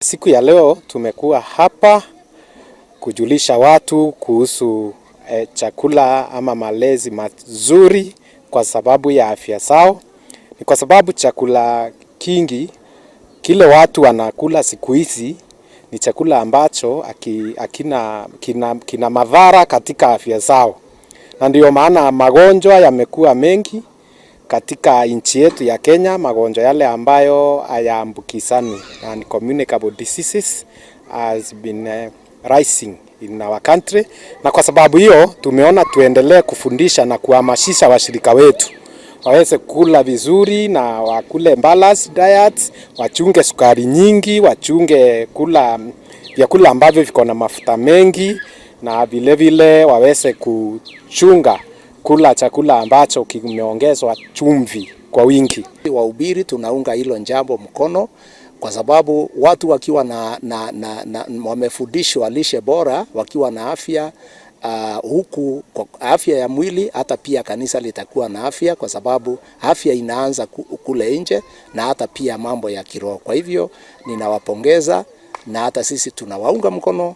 Siku ya leo tumekuwa hapa kujulisha watu kuhusu chakula ama malezi mazuri kwa sababu ya afya zao. Ni kwa sababu chakula kingi kile watu wanakula siku hizi ni chakula ambacho hakina kina madhara katika afya zao, na ndiyo maana magonjwa yamekuwa mengi katika nchi yetu ya Kenya, magonjwa yale ambayo hayaambukizani, non-communicable diseases, has been rising in our country, na kwa sababu hiyo tumeona tuendelee kufundisha na kuhamasisha washirika wetu waweze kula vizuri na wakule balanced diet, wachunge sukari nyingi, wachunge kula vyakula ambavyo viko na mafuta mengi, na vile vile waweze kuchunga kula chakula ambacho kimeongezwa chumvi kwa wingi. Wahubiri tunaunga hilo jambo mkono kwa sababu watu wakiwa na wamefundishwa lishe bora, wakiwa na afya huku kwa afya ya mwili, hata pia kanisa litakuwa na afya, kwa sababu afya inaanza kule nje na hata pia mambo ya kiroho. Kwa hivyo ninawapongeza na hata sisi tunawaunga mkono.